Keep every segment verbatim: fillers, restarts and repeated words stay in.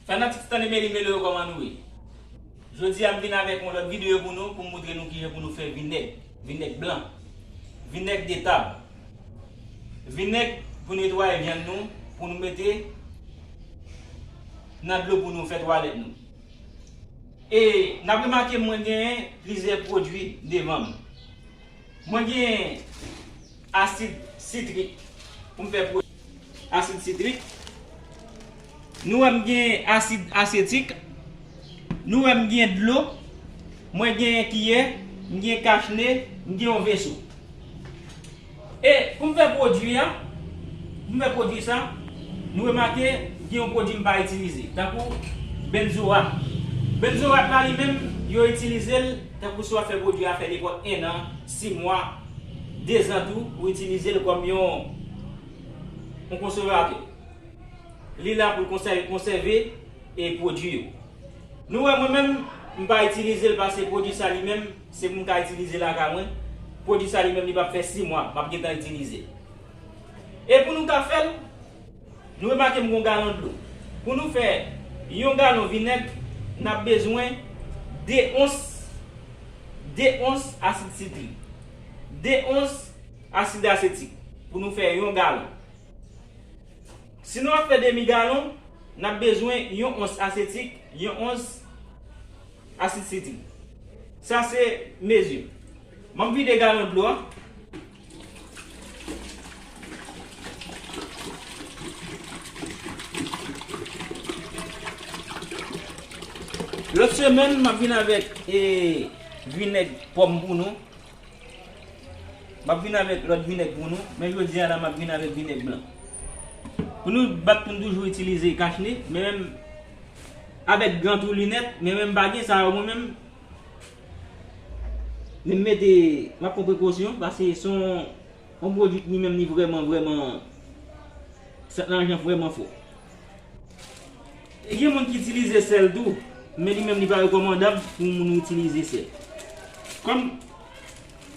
Fanatik Stanley Meli Melo yo, kòman nou ye? Jodi a m vin avèk yon lòt videyo pou nou, pou m montre nou kijan pou nou fè vinèg, vinèg blan, vinèg de tab, vinèg pou netwaye vyann nou, pou nou mete nan dlo pou nou fè twalèt nou. E n ap remake mwen genyen plizyè pwodui devan m. Mwen gen asid sitrik pou m fè pwodui asid sitrik. Nou wè m gen asid asetik. Nou wè m gen dlo. Mwen gen kiyè. M gen kachne. M gen yon veso. E pou m fè pwodui a, pou m fè pwodui sa, nou remake gen yon pwodui m pa itilize, tankou benzoat. Benzoat la li menm, yo itilize l tankou si w ap fè pwodui a fè nenpòt en an, sis mwa, de zan tou, ou itilize l kòm yon, yon konsèvatè. Li la pou l konsève, konsève e pwodui yo. Nou wè, mwen menm, m pa itilize l paske pwodui sa li menm, se pou m ka itilize lakay mwen. Pwodui sa li menm, li p ap fè sis mwa, m ap gentan itilize l. E pou nou ka fè l, nou remake m gon galon dlo. Pou nou fè yon galon vinèg, n ap bezwen de ons, de ons asid sitrik, de ons asid asetik pou nou fè yon galon. Si nou ap fè demi galon, n ap bezwen yon ons asetik, yon ons asid sitrik. Sa se mezi. M ap vide galon dlo a. Lòt semèn, m ap vin avèk, e, vinèg pòm pou nou. M ap vin avèk lòt vinèg pou nou, men jodi a la, m ap vin avèk vinèg blan. Pou nou bat pou nou toujou itilize kachne, men menm avèk gan tou linèt, men menm m pa gen sa yo mwen menm. Men m mete, m ap pran prekosyon, paske se yon, yon pwodui ki li menm li vrèman, vrèman, sant nan jan vrèman fò. E gen moun ki itilize sèl tou, men li menm li pa rekòmandab pou moun itilize sèl. Kòm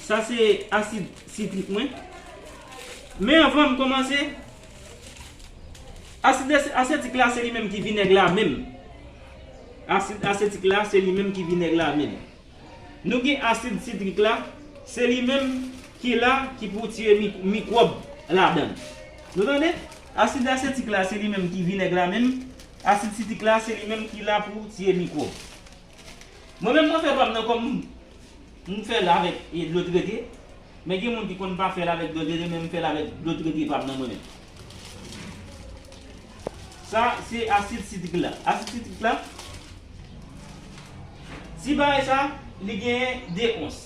sa se asid sitrik mwen. Men anvan m kòmanse, asid ase-, asetik la se li menm ki vinèg la menm. Asid asetik la se li menm ki vinèg la menm. Nou gen asid sitrik la, se li menm ki la, ki pou tiye mi-, mikwòb ladan l. Nou tande? Asid asetik la, se li menm ki vinèg la menm. Asid sitrik la, se li menm ki la pou tiye mikwòb. Mwen menm, mwen fè pa m nan kòm m fè l avèk, e, dlo trete. Men gen moun ki konn pa fè l avèk dlo trete, men m fè l avèk dlo trete pa m nan mwen menm. Sa, se asid sitrik la. Asid sitrik la, ti bagay sa, li genyen de ons.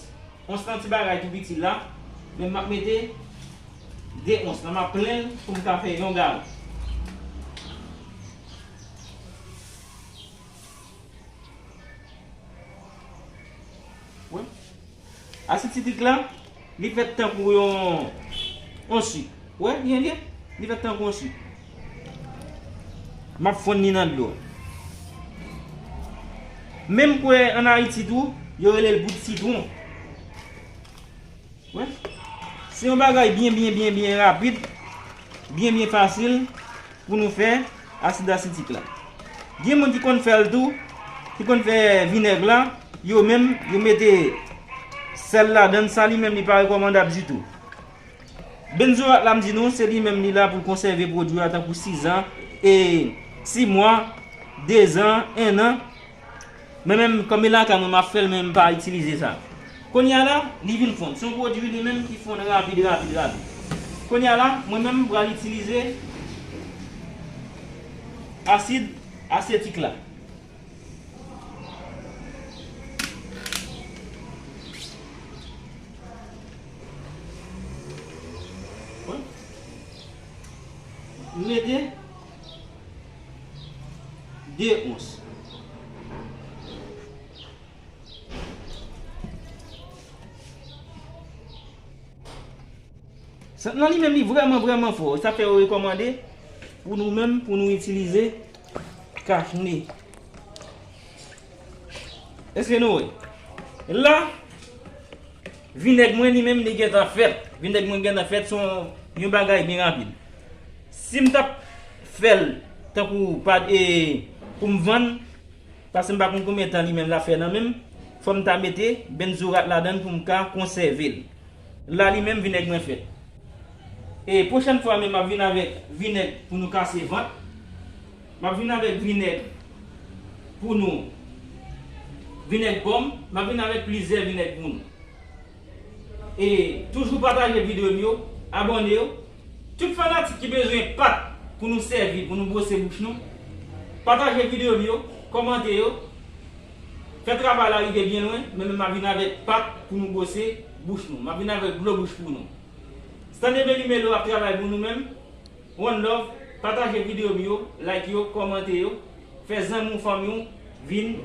Ons lan ti bagay tou piti la, men m ap mete de ons lan, m ap plen l pou m ka fè yon galon. Wè. Asid sitrik la, li fèt tankou yon, yon sik. Wè, byen, byen. Li fèt tankou yon sik. M ap fonn li nan dlo. Menm kwè ann Ayiti tou, yo rele l bout sitwon. Wè. Se yon bagay byen, byen, byen, byen rapid, byen, byen fasil pou nou fè asid asetik la. Gen moun ki konn fè l tou, ki konn fè vinèg la, yo menm, yo mete sèl ladan l, sa li menm li pa rekòmandab ditou. Benzoat la m di nou, se li menm li la pou l konsève pwodui a tankou sis zan, e sis mwa, de zan, en an. Mwen menm, kòm e lakay mwen m ap fè l, men m pa itilize sa. Kounye a la, li vin fonn. Se yon pwodui li menm ki fonn rapid, rapid, rapid. Kounye a la, mwen menm m pral itilize asid asetik la. M mete de ons. Sant nan li menm, li vrèman, vrèman fò. Sa fè yo rekòmande pou nou menm, pou nou itilize kachne. Èske nou wè? La, Vinèg mwen li menm li gentan fèt. Vinèg mwen gentan fèt, se yon, yon bagay byen rapid. Si m t ap fè l tankou pa e pou m vann, paske m pa konn konbyen tan li menm l ap fè nan men m, fò m ta mete benzourat ladan l pou m ka konsève l. La li menm vinèg mwen fèt. E pwochèn fwa menm m ap vin avèk vinèg pou nou kase vant. M ap vin avèk vinèg pou nou. Vinèg pòm, m ap vin avèk plizyè vinèg pou nou. E toujou pataje videyo m yo, abòne yo. Tout fanatik ki bezwen pat pou nou sèvi, pou nou bwose bouch nou, pataje videyo m yo, kòmante yo. Fè travay la rive byen lwen, men menm m ap vin avèk pat pou nou bwose bouch nou. M ap vin avèk dlo bouch pou nou. Stanley Meli Melo ap travay pou nou menm. One love, pataje videyo m yo, like yo, kòmante yo, fè zanmi w, fanmi w vin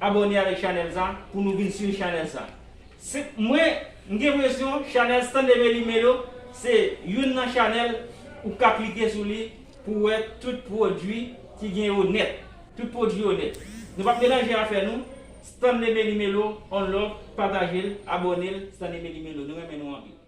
abòne avèk chanèl sa pou nou vin swiv chanèl sa. Se, mwen, m gen enpresyon chanèl Stanley Meli Melo se youn nan chanèl ou ka klike sou li pou wè tout pwodui ki gen yo nèt. Tout pwodui yo nèt. Nou p ap melanje afè nou. Stanley Meli Melo, one love, pataje l, abòne l, Stanley Meli Melo. Nou renmen nou anpil.